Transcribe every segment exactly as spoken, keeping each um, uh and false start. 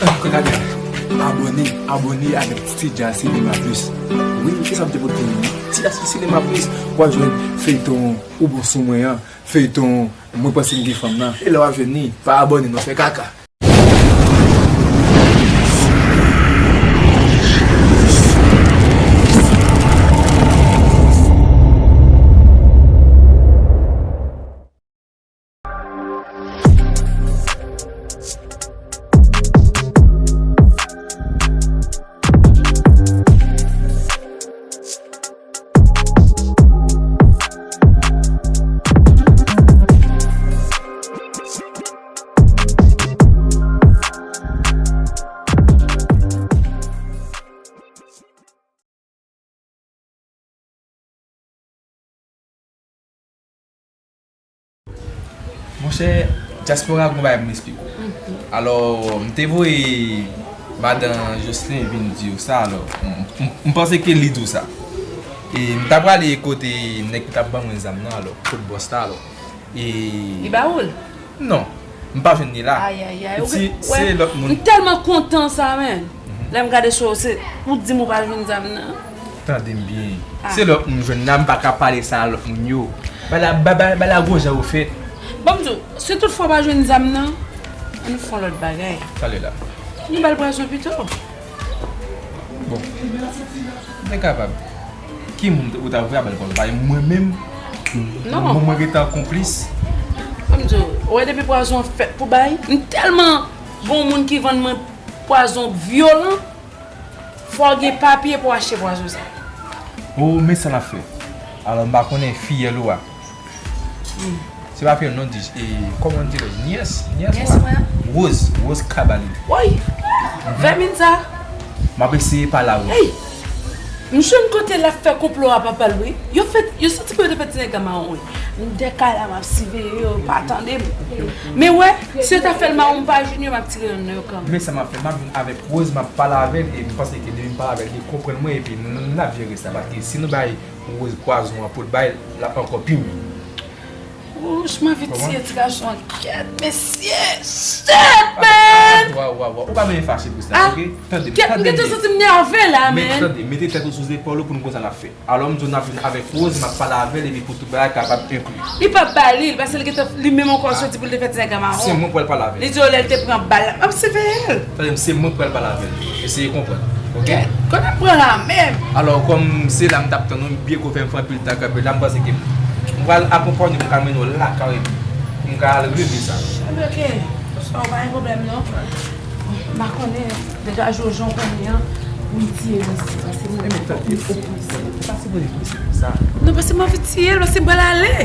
Abòne, abòne avèk Ti Dja Cinema Plus. Wi, kisa m te pote pou nou? Ti Dja Cinema Plus, w ap jwenn feyton Ou bon sou mwen an, feyton Mwen panse m gen fanm nan. E lè w ap jwenn li, pa abòne non, fè kaka. Monchè, dyaspora gon bagay pou m esplike w. Alò, m te voye madan Jocelyn vin di w sa, alò, m, m, m panse ke li di w sa. E m ta prale kote nèg ki t ap ban mwen zam nan, alò, kot bòs la, alò. E Li ba ou l? Non, m pa jwenn li la. Ayayay, ou gen, se lòt moun. M tèlman kontan sa, men. Lè m gade sou ou, se ou di m ou pa jwenn zam nan. Tande m byen. Se lòt moun jwenn la, m pa ka pale sa a lòt moun yo. Bay la, bay, bay, bay la gwo jan ou fèt. Bon, m di w, si tout fwa w pa jwenn zam nan, ann fè yon lòt bagay. Sa l ye la? Nou ba l pwazon pito. Bon, m te kapab. Ki moun ou ta voye a ba l pwazon? Paske mwen menm, non, mwen, mwen gentan konplis. Bon, m di w, ou wè depi pwazon an fèt pou bay, m tèlman gon moun ki vann mwen pwazon vyolan, fò w gen papye pou w achte pwazon sa. O, men sa n ap fè. Alò, m pa konnen fiyèl ou a. Se pa fiyèl non, di, e, kòman di, nyès, nyès ou a? Rose, Rose Cabaret. Woy! Vèmin sa. M ap eseye pale avè l. Hey! M jwenn kote l ap fè konplo a papa l, wi. Yo fè, yo santi ke yo te fè ti nèg la mawon, wi. M dekale la, m ap siveye yo, yo pa tande m. Men wè, si yo ta fè l mawon, m pa jwenn yo, m ap tire yonn nan yo kanmenm. Men sa m ap fè, m ap vin avèk Rose, m ap pale avè l, e m panse ke depi m pale avè l, li konprann mwen, epi n, n, n ap jere sa, paske si nou bay Rose pwazon an pou l bay, l ap ankò pi mye. Wouch, m anvi tiye ti gason an. Kèt, mesye! Shit, man! Wa, wa, wa. Ou pa bezwen fache pou sa, oke? Tande m, kèt, m gentan santi m nève la, man. Men tande, mete tèt ou sou zepòl ou pou nou konn sa n ap fè. Alò, m di w n ap vin avèk Rose, m ap pale avè l, epi pou tout bagay kapab enkli. Li p ap ba li l, paske li gentan, li menm ankò soti pou l te fè ti nèg la mawon. Se mwen pou al pale avè l. Li di w lè l te pran bal la, m ap siveye l. Tande m, se mwen pou al pale avè l. Eseye konprann. Oke? Kote m pran la menm? Alò, kòm se la m t ap tann ou, byen ke w fè m fè anpil tan kanpe la, m panse ke m pral akonpanye w, m ka mennen w lakay ou, pou m ka al regle sa. Ebyen, oke. Sa w pa gen pwoblèm, non. M pa konnen, degaje w jan w konnen an, pou m tiye misye, paske mwen menm fòk m opoze. Se pa sipoze posib konsa. Non, paske m anvi tiye l, paske m pral ale.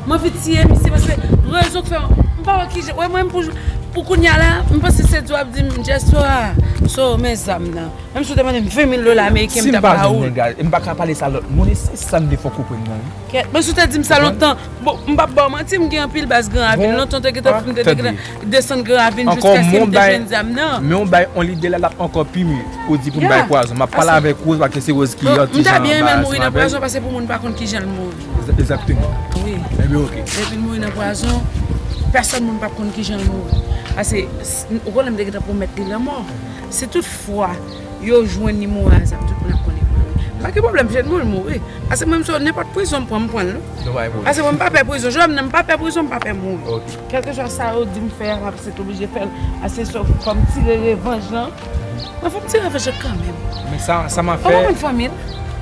M anvi tiye misye, paske rezon k fè m pa wè kijan, wè mwen pou, pou kounye a la, m panse se di w ap di m, Dyaspora, so, men zam nan. Menm si w te mande m ven mil dola ameriken, m t ap ba ou l. Si m pa jwenn nèg la, e m pa ka pale sa lòt moun, e se sa m te fè w konprann nan, wi. Kèt, men si w te di m sa lontan, bon, m p ap ba w manti, m gen anpil baz Gran Ravin. Lontan, w te gentan fè m te, te gentan desann Gran Ravin jiskaske m te jwenn zam nan. Men w bay yon lide la, l ap ankò pi mye. Ou di pou m bay pwazon. M ap pale avèk Rose, paske se Rose ki artizan anba sa. M ta byen renmen l mouri nan pwazon, paske pou moun pa konn kijan l mouri. Egzakteman. Wi. Ebyen, oke. Epi l mouri nan pwazon, pèsòn moun p ap konn kijan l mouri. Paske, s-, ou konnen m te gentan pwomèt li lanmò. Si tout fwa yo jwenn li mouri a zam, tout moun ap konnen mouri. Pa gen pwoblèm, jwenn mouri, mouri. Paske mwen, menm si nenpòt prizon m pran, m pran l, non. Paske mwen, m pa pè prizon. Jodi a, m pa pè prizon, m pa pè mouri. Kèlkeswa sa yo di m fè a, m ap sètoblije fè l. Paske se fò m tire revanj lan. Mwen, fò m tire revanj lan kanmenm. Men sa, sa m ap fè. Ou pa konn fanmi l?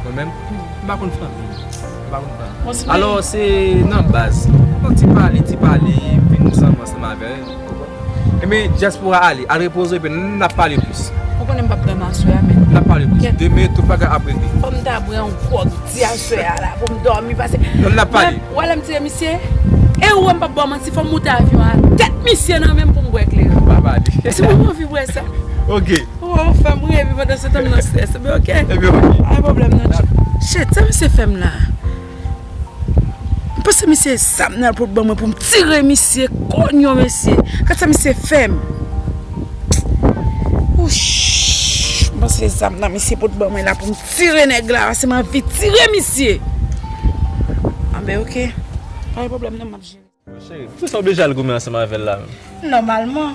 Mwen menm? M pa konn fanmi l. M pa konn fanmi l. Alò, se nan baz. Yon ti pale, ti pale, vin zanmi ansanm avè l. Ebyen, dyaspora ale, al repoze w, epi n ap pale plis. Ou konnen m p ap dòmi aswè a, men. N ap pale plis. Demen, tout bagay ap regle. Fò m ta bwè yon gwòg di aswè a la, pou m dòmi, paske. Non, n ap pale. Mwen, w wè lè m tire misye, e ou wè m p ap ba w manti, fò m moute avyon a tèt misye nan men m pou m bwè kleren. Pa pale. Si mwen anvi bwè sa. Oke. Ou wè, ou fè m reve pandan se tan m nan strès. Ebyen, oke. Ebyen, oke. Pa gen pwoblèm, non. Shit, sa misye fè m la? M panse misye zam nan pou l ban mwen pou m tire misye, konyo mesye. Gad sa misye fè m. Wouch, m panse zam nan misye pou l ban mwen la pou m tire nèg la, paske m anvi tire misye. Anben, oke. Pa gen pwoblèm non, m ap jere. Cheri, poukisa w oblije al goumen ansanm avè l la menm? Nòmalman,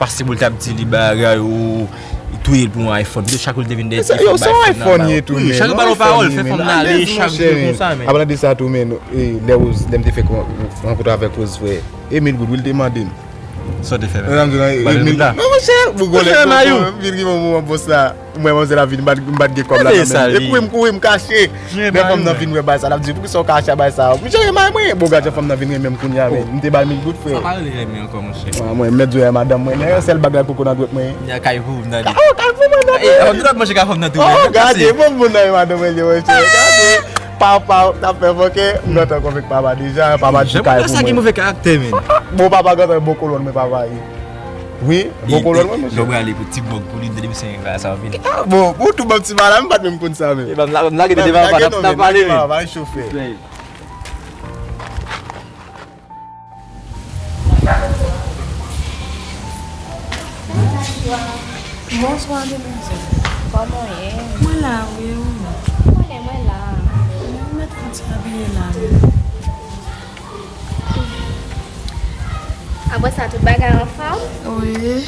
pase pou l t ap di li bagay ou touye l pou yon iPhone. Pito chak jou l te vin dèyè iPhone, iPhone nan ba yo. Wi, chak jou ba l yon pawòl, fè fanm nan ale chak jou konsa, men. Apre de sa tou, men, lè Rose, lè m te fèk rankontre avèk Rose, frè, e mil goud, wi, l te mande m. Sa w te fè menm? Ba l mil goud la. Non, monchè, pou gole koko, vin gen yon moman bòs la. Mwen, manzè la vin, m pa t, m pa t gen kòb la nan men m. Epi m kouri, m kache. Lè fanm nan vin wè bagay sa, l ap di, "Poukisa w kache a bagay sa?" Monchè, renmen mwen. Bon, gad jan fanm nan vin renmen m kounye a, men. M te ba l mil goud, frè. Sa pa rele renmen ankò, monchè. Mwen, mèt zwe a madanm mwen, nan yon sèl bag la koko nan dwèt mwen. Kay pou m tande. Oh, kay pou mwen tande. An tout lòt monchè ka fanm nan tou. Oh, gade, bon moun nan e madanm mwen, monchè. Gade. Papa, t ap fè fòkè, m gentan konvenk papa deja, papa di kay pou mwen. Sa ki move karaktè, men. Bon, papa gentan bon kolòn mwen, papa. Wi, bon kolòn mwen, monchè. Lè w prale pou ti gwòg pou li, m tande misye gen bagay sa anpil. Ah, bon, ou tou ban m ti bagay la, m pa t menm konn sa menm. E ban m la, ban m lage tete papa, n ap pale, men. Pa gen non, men, pa, pa gen chofè. Wi. Bonswa, demwazèl. Kòman w ye? Mwen la, wi, ou menm? Mwen la, mwen la. Mwen mèt fè ti abiye la, wi. Apre sa, tout bagay anfòm? Wi.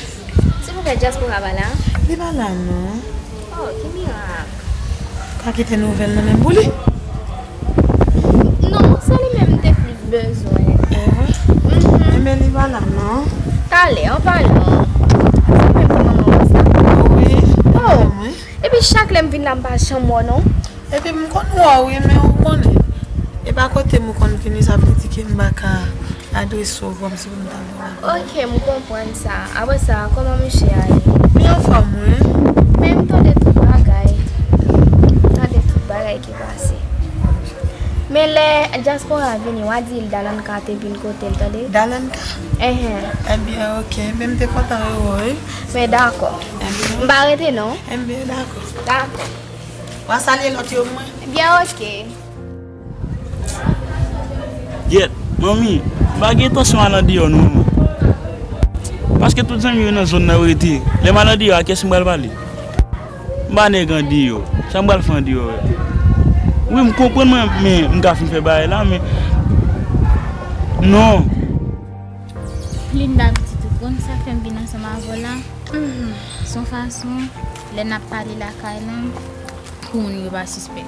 Silvouplè, dyaspora pa la? Li pa la, non. Oh, ki mirak. Pa kite nouvèl nan menm pou li. Non, se li menm m te plis bezwen. Evre? Mhm. Enben, li pa la, non. Talè, an palan. Se menm ki manman w sa? Wi. Oh. Wi. Epi chak lè m vin la, m pa janm wè w, non. Epi m konn wè w, wi, men ou konnen. E pa kote m ou konn vini, sa vle di ke m pa ka adrese w kòmsi pou m ta vini. Ok, m konprann sa. Apre sa, kòman misye a ye? Li anfòm, wi. Men m tande tout bagay. Tande tout bagay ki pase. Men lè dyaspora vini, w a di l Dalanka te vin kote l, tande? Dalanka? Enhen. Ebyen, ok. Men m te kontan rewè w, wi. Men dakò. Ebyen. M pa rete, non. Ebyen, dakò. Dakò. W a salye lòt yo pou mwen? Ebyen, ok. Gyèt, manmi, m pa gen entansyon al andeyò non, manmi. Paske tout zanmi yo nan zòn nan yo rete. Lè m al andeyò, a kiyès m pral pale? M pa nèg andeyò. Sa m pral fè andeyò? Wi, m konprann mwen, men m ka fin fè bagay la, men non. Linda pitit, ou konn sa k fè m vin ansanm avè w la? Mhm. Se yon fason, lè n ap pale lakay lan, pou moun yo pa sispèk.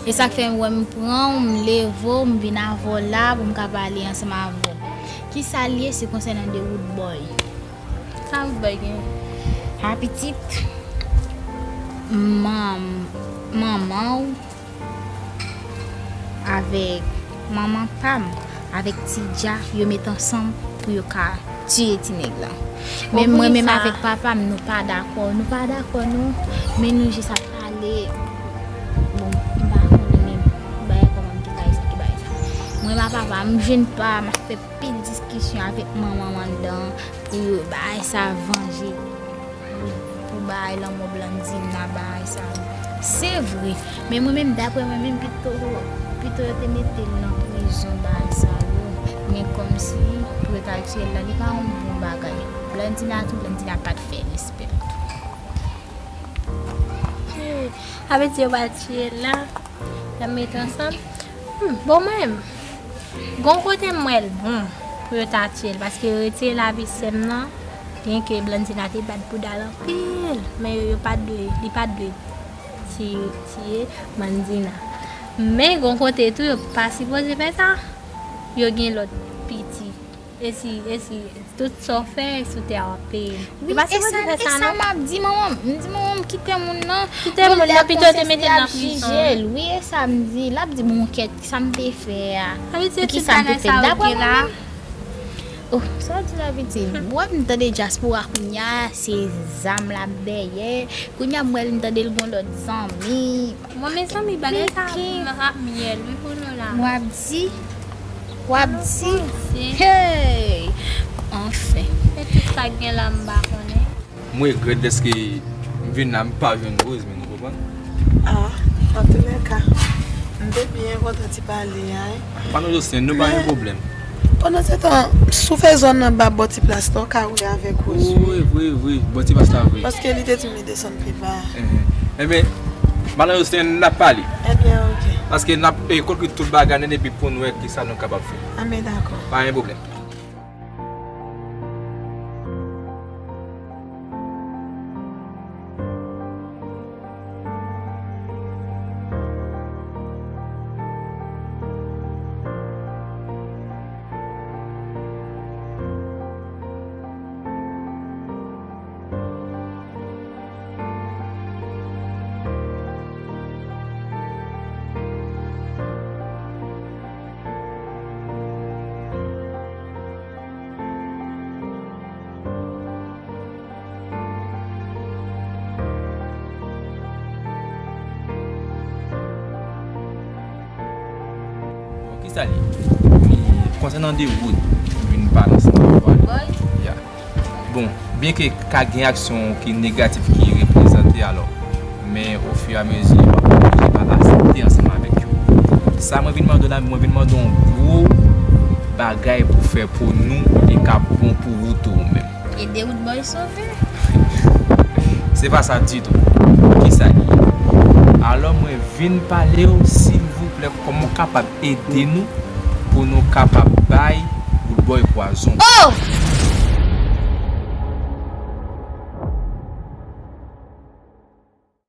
E sa k fè m wè m pran w, m leve w, m vin avè w la pou m ka pale ansanm avè w. Kisa l ye? Se konsènan de Roodboy. Sa Roodboy gen? A pitit, manm, manman w avèk manman pa m, avèk Ti Dja, yo met ansanm pou yo ka tiye ti nèg lan. Men mwen menm avèk papa m, nou pa dakò, nou pa dakò non. Men nou jis ap pale. Bon, m pa konnen men bagay kòman m te ka eksplike bagay sa. Mwen ak papa m, m jwenn pa m ap fè pil diskisyon avèk manman m anndan pou yo bagay sa vanje. Pou bagay lanmò Blandina, bagay sa yo. Se vre. Men mwen menm, daprè mwen menm, pito, pito yo te mete l nan prizon, bagay sa yo. Men kòmsi, pou yo ta tiye l la, li pa yon bon bagay. Blandina tou, Blandina pa t fè respè l tou. Sa vle di yo pral tiye l la, y ap met ansanm. Hmm, bon, mwen menm, gon kote m wè l bon pou yo ta tiye l, paske yo retire lavi sè m nan, byenke Blandina te bat bouda l anpil, men yo, yo pa t dwe, li pa t dwe ti-, tiye Blandina. Men gon kote tou, yo pa sipoze fè sa, yo gen lòt pitit. E si, e si, tout sa w fè sou tè a w ap peye l. Wi, e sa, e sa m ap di manman m. M di manman m kite moun nan. Kite moun nan, pito yo te mete l nan prizon. Wi, e sa m di. L ap di, bon, kèt, sa m te fè a? Sa vle di tout bagay sa yo gen la. Oh, sa w di la, pitit? Wè, m tande dyaspora kounye a, se zam l ap dèyè. Kounye a, m wè l, m tande l gon lòt zanmi. Bon, mezanmi, bagay sa ap, ap myèl, wi, pou nou la. W ap di, w ap di, hey! Anfen. E tout sa k gen la, m pa konnen. M regrèt dèske m vin la, m pa jwenn Rose, men nou konprann. Ah, antoulèka, m te byen kontan ti pale a, wi. Madan Jocelyn, nou pa gen pwoblèm. Pandan se tan, si w fè zòn nan ba bò ti plas la, w ka wè avèk Rose. Wi, wi, wi, bò ti plas la, wi. Paske li te di m li desann pi ba. Enben, madan Jocelyn, n ap pale. Ebyen, ok. Paske n ap, eh, konkli tout bagay, epi pou n wè kisa nou kapab fè. Anben, dakò. Pa gen pwoblèm. Bon, kisa l ye? Li konsènan de wout, m vin pale ansanm avè w. Bon, byenke ka gen aksyon ki negatif ki reprezante, alò, men ofiramezi w ap oblije pa aksepte ansanm avèk yo. Sa mwen vin mande w la, mwen vin mande w yon gwo bagay pou fè pou nou e k ap bon pou ou tou ou menm. E Se Roodboy sove. Se pa sa ditou. Kisa li ye? Alò mwen vin pale w, silvouplè, kòman w kapab ede nou pou nou kapab bay Roodboy pwazon? Oh!